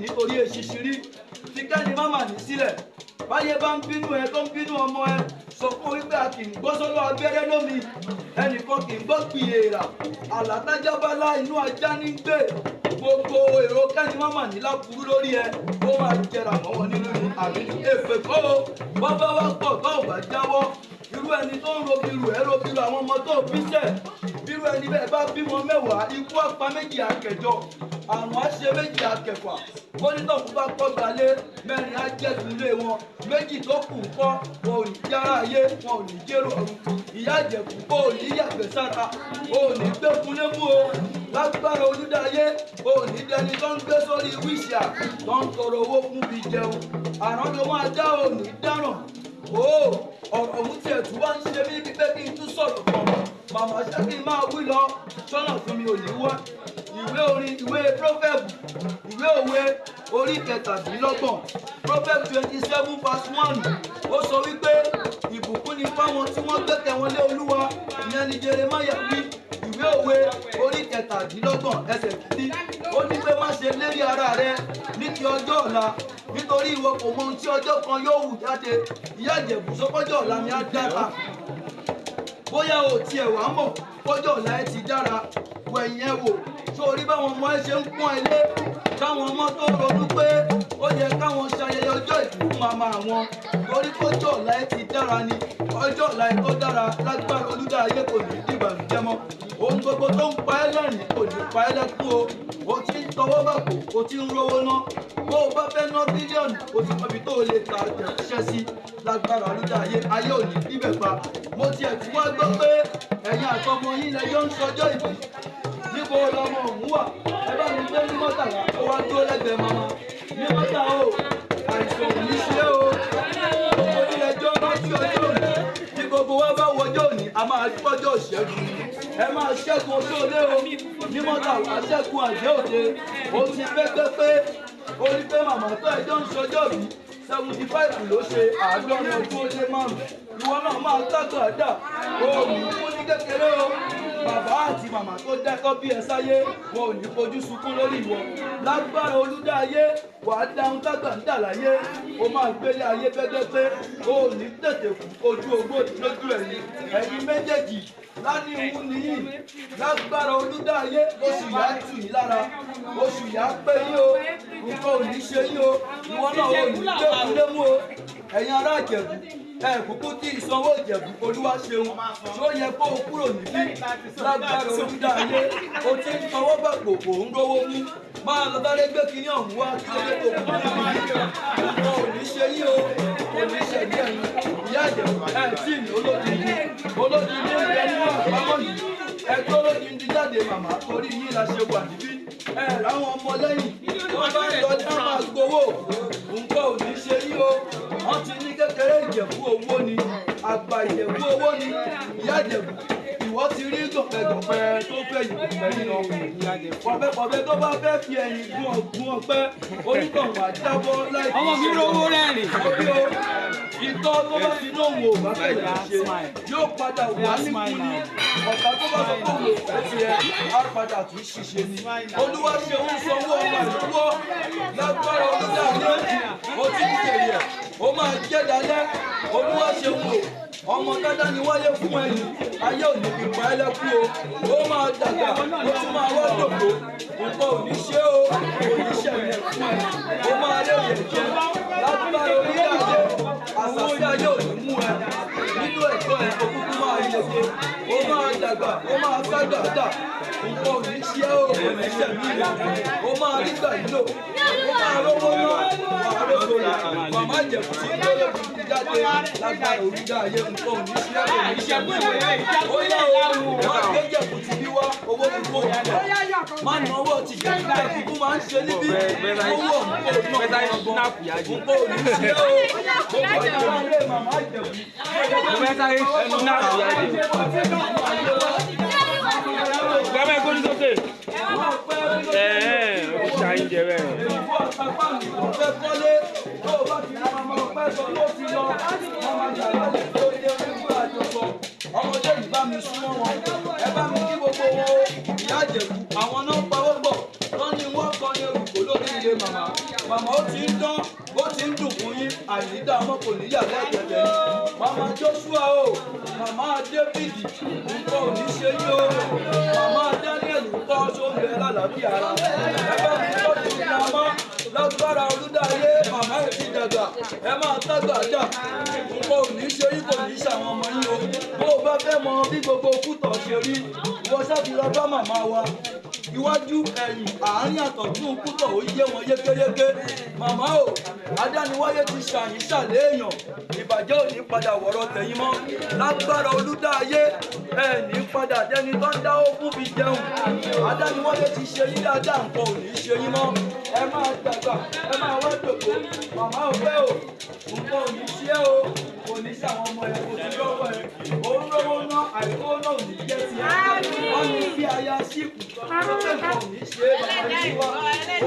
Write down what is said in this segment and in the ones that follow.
nítorí eṣinṣin rí. Fi kẹ́ni má mà ní sílẹ̀. Báyé bá ń bínú ẹ tó ń bínú ọmọ ẹ, sọ fún wípé a kì í gbọ́ sọ́lọ́ abẹ́rẹ́ lómi, ẹnìkan kì í gbọ́ pìyèèrà. Àlàtájábálá inú ajá ní gbé. Gbogbo èrò kẹ́ni má mà ní láburú lórí ẹ, ó máa jẹrà mọ́ wọn nínú ni. Àmì èpè kọ́ o, wọ́n bá wá pọ̀ tó ò bá jáwọ́. Irú ẹni tó ń robiru ẹ robiru àwọn ọmọ tó bí sẹ̀. Bírú ẹni bẹ́ẹ̀ bá bímọ 10, ikú àpá 2 àkẹjọ, àrùn àṣẹ 2 àkẹfà. Bónítọ̀kú bá kọ́ gbalé, 4 á jẹ́ tulé wọn, 2 tó kù ń kọ́, wọn ò ní jára ayé, wọn ò ní jérò ọ̀run. Ìyá Ìjẹ̀bú ò ní yàgbẹ́ sára, ò ní gbẹ́kunlé mú o. Lágbára Olúdáyé, ò ní dẹni tó ń gbé sórí wíṣà tó ń tọrọ owó fún bí jẹun. Àrán ló máa dá, ò ní dáràn. O ọ̀rọ̀ ọ̀hún tiẹ̀ tún wá ń ṣe mí bíi pé kí n tún sọ̀rọ̀ kan. Màmá ṣé kí n máa wí lọ, sọ́nà fún mi ò ní wá. Ìwé orin, ìwé Proverb, ìwé òwe orí 27, Proverb 27 verse 1, ó sọ wípé ìbùkún ni fáwọn tí wọ́n gbẹ́kẹ̀ wọn lé Olúwa. Ìyẹn ni Jeremáyà wí. Ìwé òwe orí 27 ẹsẹ̀ 1, ó ní pé má ṣe lérí ara rẹ ní ti ọjọ́ ọ̀la, nítorí ìwọ kò mọ ohun tí ọjọ́ kan yóò wù jáde. Ìyá Ìjẹ̀bú sọ pọ́jọ́ ọ̀la mi á dára. Bóyá o tiẹ̀ wá mọ̀ pọ́jọ́ ọ̀la ẹ ti dára, wẹ̀yìn ẹ wò. Sórí báwọn ọmọ ẹ ṣe ń pọ́n ẹ lé, káwọn ọmọ tó ronú pé ó yẹ káwọn ṣayẹyẹ ọjọ́ ìbí fún màmá wọn, torí pọ́jọ́ ọ̀la ẹ ti dára ni. Ọjọ́ ọ̀la ẹ tó dára lágbára Olúdáyé kò ní dìbànújẹ́ mọ́. Ohun gbogbo tó ń pa ẹ́ lẹ́rìn kò ní pa ẹ́ lẹ́kún o. O ti ń tọwọ́ bàpò, o ti ń rówó ná. Bó o bá fẹ́ ná bílíọ̀nù, o ti mọ ibi tó o lè ta àtẹ̀jíṣẹ́ sí. Lágbára Olúdáyé, ayé ò ní bíbẹ̀ pa. Mo tiẹ̀ tún wá gbọ́ pé ẹ̀yin àtọmọ yín lẹjọ́ ń sọjọ́ ìbí. Níbo lọmọ òun wà? Ẹ bá mi gbé ní mọ́tàlá, ó wá dúró lẹ́gbẹ̀ẹ́ màmá. Ní mọ́tà o, àìsàn ò ní ṣe o. Gbogbo ilẹ̀-ẹjọ́ rántí ọjọ́ òní. Bí gbogbo wa bá wọjọ́ òní, a máa gbọ́jọ́ ìṣẹ́gun. Ẹ máa ṣẹ́gun oṣó olé o. Ní mọ́tà wàá ṣẹ́gun àjẹ́ òde. O ti fẹ́ pé o rí pé màmá tó ẹjọ́ ń sọjọ́ ìbí 75 ló ṣe 75. Ìwọ náà máa tágbà dà. O ò ní kú ní kékeré o. Bàbá àti màmá tó dẹ́kọ́ bí ẹ sáyé, wọn ò ní fojú sunkún lórí ìwọ. Lágbára Olúdáyé, wàá dáhùn tágbà ń dà láyé. O máa gbélé ayé pẹ́pẹ́pẹ́. O ò ní tètè kú ojú ogbó lójú ẹ̀yìn. Ẹ̀yin méjèèjì lání ìwú nìyí. Lágbára Olúdáyé, oṣù yá tù yín lára. Oṣù yá pé yín o. Nǹkan ò ní ṣe yín o. Ìwọ náà ò ní gbẹ́kúlé mú o. Ẹ̀yin ará Ìjẹ̀bú, ẹ kúkú tí ìsanwó Ìjẹ̀bú Olúwa ṣeun. Ṣó yẹ kó o kúrò níbí? Lágbára Olúdáyé, o ti ń tọwọ́ bàpò, kò ń rówó mú. Máa lọ sáré gbé kinní ọ̀hún wá kí ló dé tó kúrò níbí. Nǹkan ò ní ṣe yín o. Kò ní ṣe ní ẹ̀yìn. Ìyá Ìjẹ̀bú, ẹ tí ní olódìndín. Olódìndín ń bẹ nínú àpamọ́ yìí. Ẹ gbé olódìndín jáde màmá, torí yín la ṣe wà níbí. Ẹ ráwọn ọmọ lẹ́yìn. Wọ́n bá ń lọ ní máa gbowó. Nǹkan ò ní ṣe yín o. Wọ́n ti ní kékeré Ìjẹ̀bú owó ni. Àgbà Ìjẹ̀bú owó ni. Ìyá Ìjẹ̀bú, ìwọ ti rí gọ̀pẹ̀gọ̀pẹ̀ tó fẹ́ yìí gọ̀pẹ̀ nínú. Pọ̀pẹ̀pọ̀pẹ̀ tó bá fẹ́ fi ẹ̀yìn gún ọ̀gún ọ̀pẹ, onítọ̀hún àjábọ́ láì fi Ọmọ mi rówó rẹ́rìn. Òbí o, ìtọ́ tó bá fi lóhùn ò bá fẹ̀yìn ṣe, yóò padà wà níkun ni. Ọ̀tá tó bá sọ fún òun ò fẹ́ tiẹ̀, á padà tún ṣiṣẹ́ ni. Olúwa ṣe ń sanwó ọmọ ìlúwọ́. Lágbára Olúdáyé, ó ti ń jèrè ẹ̀, ó máa jẹ́ dalẹ́. Olúwa ṣe ń wò. Ọmọ dada ni wáyé fún ẹ̀yìn, ayé ò ní fi pa ẹ́ lẹ́kún o. Ó máa dàgbà, ó tún máa wá dògbò. Nǹkan ò ní ṣe o, kò ní ṣẹlẹ̀ fún ẹ. Ó máa lè jẹ. Lágbára Olúdáyé, àṣàṣì ayé ò ní mú ẹ. Nínú ẹ̀kọ́ ẹ, òkúkú máa yege. Ó máa dàgbà, ó máa ságbà dà. Nǹkan ò ní ṣe o, kò ní ṣẹ̀mí rẹ̀. Ó máa rí gbà yìí lò. Ó máa rówó ná, wàá rógo rẹ̀. Màmá Ìjẹ̀bú ti ń gbé jáde. Lágbára Olúdáyé, nǹkan ò ní ṣe kò ní ṣẹ̀mí rẹ̀. Ó yá o, má gbé Ìjẹ̀bú ti bí wá, owó ti kó o. Má náwó ti Ìjẹ̀bú kúkú máa ń ṣe níbí. Owó ọ̀hún kò ná nǹkan ò ní ṣe o. Gbogbo ìjọba ń lé màmá Ìjẹ̀bú. Mo fẹ́ sáré snap ìyá Ìjẹ̀bú. Gbàgbé kó ní sókè. Ẹ̀ẹ́ o ti ṣàyìn jẹ bẹ́ẹ̀. Ọ̀fẹ́ kọ́lé tó o bá ti rí màmá ọpẹ́ sọ tó ti lọ, màmá jàrá lè tó dé onígbà àjọsọ. Ọmọdé yìí bá mi súnmọ́ wọn, ẹ bá mi kí gbogbo wọn o. Ìyá Ìjẹ̀bú, àwọn náà pawọ́ pọ̀, wọ́n ní wọ́n kọrin olùkó lórí ilé màmá. Màmá, ó ti ń dán, ó ti ń dùn fún yín, àìnídàá ọmọ kò níyà lẹ́gbẹ̀ẹ́. Màmá Joshua o, màmá David, nǹkan ò ní ṣe yín o. Màmá Daniel ńkọ́, ṣó ń bẹ lálàáfíà ara? Ẹ bá mi tọ́jú màmá lágbára olúdáyé. Màmá ẹ̀ ti dàgbà, ẹ máa tágbà dà. Nǹkan ò ní ṣe yín, kò ní ṣàwọn ọmọ yín o. Bó o bá fẹ́ mọ bí gbogbo kútọ̀ ṣe rí, ìwọ ṣáà ti lọ bá màmá wa. Iwájú, ẹ̀yìn, àárín, àtọ̀tún kútọ̀, ó yé wọn yékéyéké. Màmá o, adániwáyé ti ṣàyìn ṣàlẹ́ èèyàn, ìbàjẹ́ ò ní padà wọ̀rọ̀ tẹ̀yìn mọ́ lágbára olúdáyé. Ẹ̀ ní padà dẹni tó ń dáwó fún fi jẹun. Adániwáyé ti ṣe yín dáadáa, nǹkan ò ní ṣe yín mọ́. Ẹ máa dàgbà, ẹ máa wá dògbò. Màmá ò fẹ́ o, nǹkan ò ní ṣe o, kò ní ṣàwọn ọmọ ẹ, kò sí lọ́wọ́ ẹ. Òun lówó ná, àìkó náà ò ní jẹ́ tiẹ̀. Wọ́n ní bí aya síkù tó pé nǹkan ò ní ṣe é. Bàbá yìí wá owó tẹ̀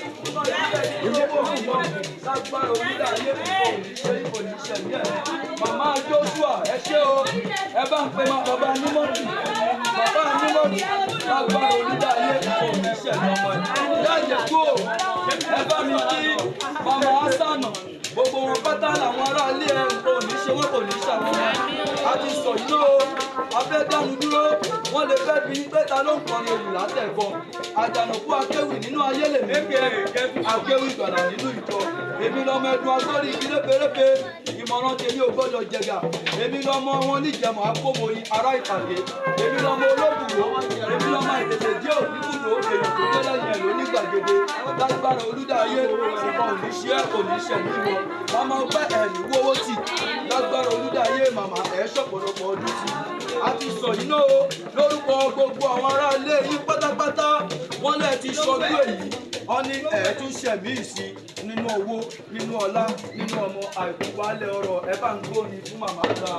kúkú náà yíyẹ ní owó òun mọ́ lágbára olúdáyé. Nǹkan ò ní ṣe é, kò ní ṣe ní ẹ̀. Màmá Joshua, ẹ ṣé o. Ẹ bá ń pe ma bàbá Nímọ̀tì, bàbá Nímọ̀tì, lágbára olúdáyé, nǹkan ò ní ṣe ní ọmọ ẹ̀ láyé kú o. Ẹ bá mi kí màmá Hasana, gbogbo wọn pátá làwọn aráalé ẹ. Nǹkan ò ní ṣe wọn, kò ní ṣàwọn ọmọ ẹ. A ti sọ yìí náà o, a fẹ́ dánu dúró. Wọ́n lè fẹ́ bí pé ta ló ń kọrin ewì látẹ̀kọ́. Àjànàkú akéwì nínú ayé lèmi jẹ́, akéwì gbàlà nínú ìjọ. Èmi lọmọ ẹdun agbórí igi léperépe, ìmọ̀ràn tèmi ò gbọ́dọ̀ jẹ̀gà. Èmi lọmọ wọn níjẹ̀mọ̀ akómoyin ará ìpàdé. Èmi lọmọ olóbùrò, èmi lọmọ àìtètè jẹ́ òníbùdó, èèyàn tó dé lẹ́yìn ẹ̀ ló ní gbàgede. Lágbára olúdáyé, nǹkan ò ní ṣe é, kò ní ṣe ní ìwọ. Màmá ọpẹ́, ẹ̀ ní wọ́wọ́ tì lágbára olúdáyé. Màmá ẹ̀ ṣọ̀pọ̀lọpọ̀ ọdún sí. A ti sọ yìí náà o, lórúkọ gbogbo àwọn aráalé yín pátápátá, wọ́n lẹ̀ ti sọdún èyí, wọ́n ní ẹ̀ tún ṣẹ̀mí ìsìn nínú owó, nínú ọlá, nínú ọmọ, àìkú wálé ọrọ̀. Ẹ bá ń gbóni fún màmá gbà.